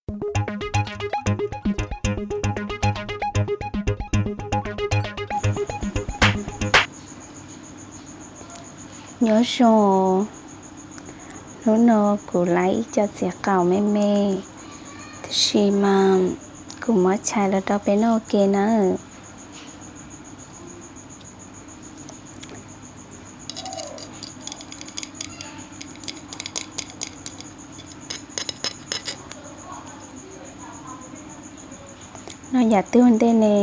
Nyob zoo, hnub no kuv laiv ib co txiv qaum me me, tab sis mas kuv muab tshais los rau peb noj ua ke nawb. Noj yam twg ua ntej ne?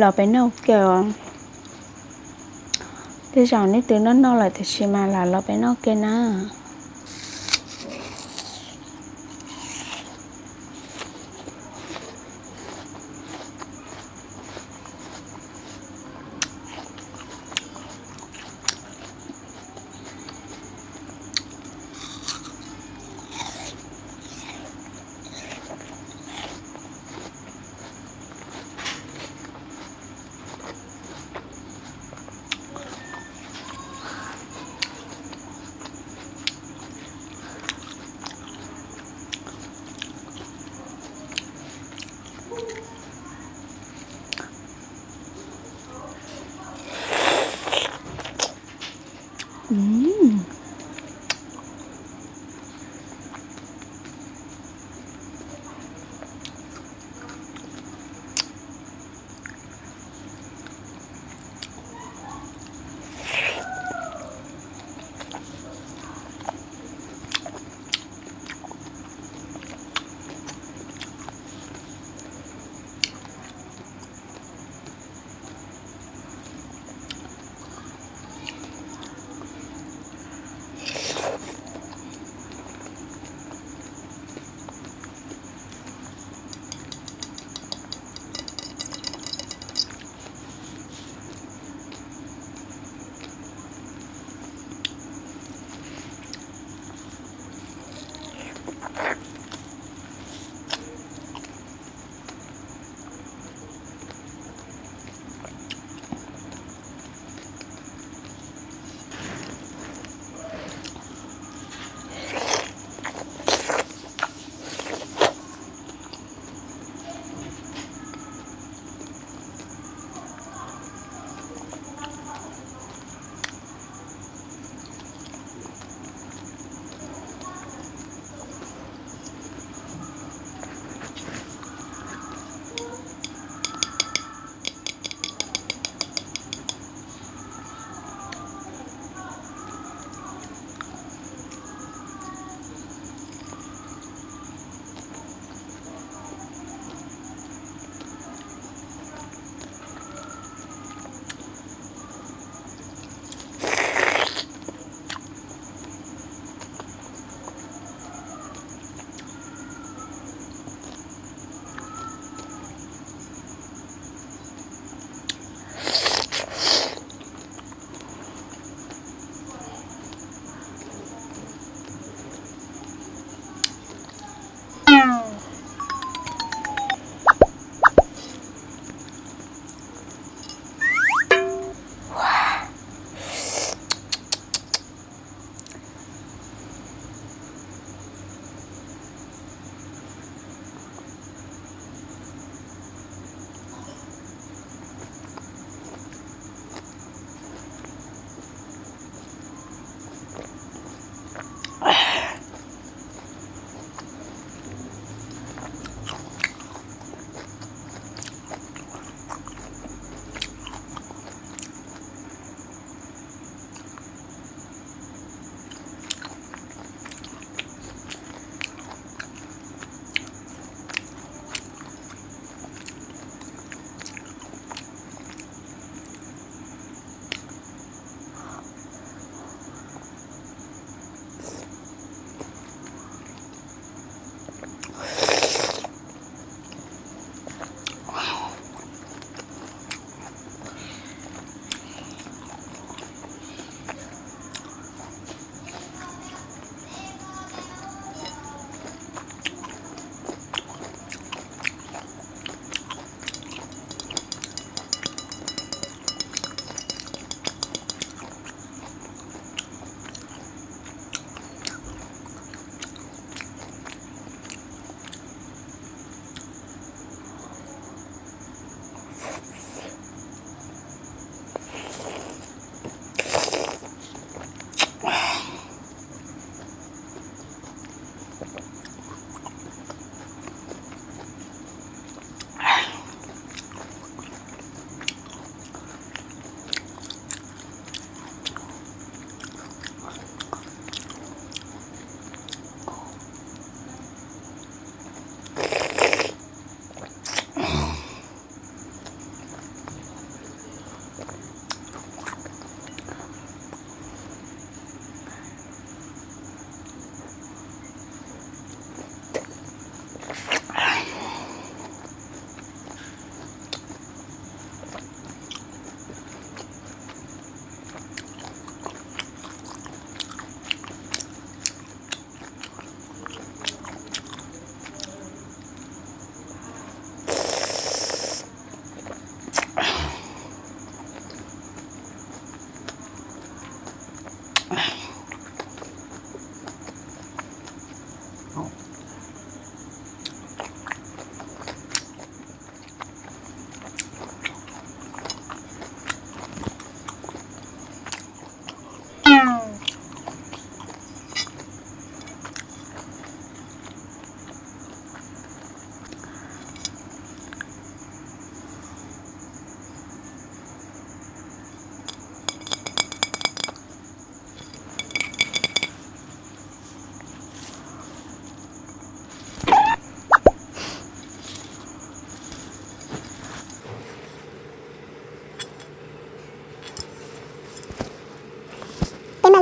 Los peb noj ua ke. Tej zaum nej twb noj noj lawm tiam sis mas lam los peb noj ua ke na.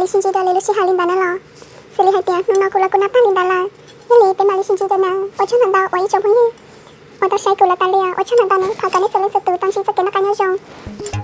Sib ntsib dua li lub sij hawm li ntawd na los? Xws li hais tias hnub no kuv los kuv noj tag li ntawd lawm, yog li peb mam li sib ntsib dua na. Ua tsaug ntau ntau uas ib tsoom phooj ywg uas tau saib kuv los tas li, ua tsaug ntau ntau na. Thov kom nej txhua leej txhua tus tau ntsib txoj kev noj qab nyob zoo.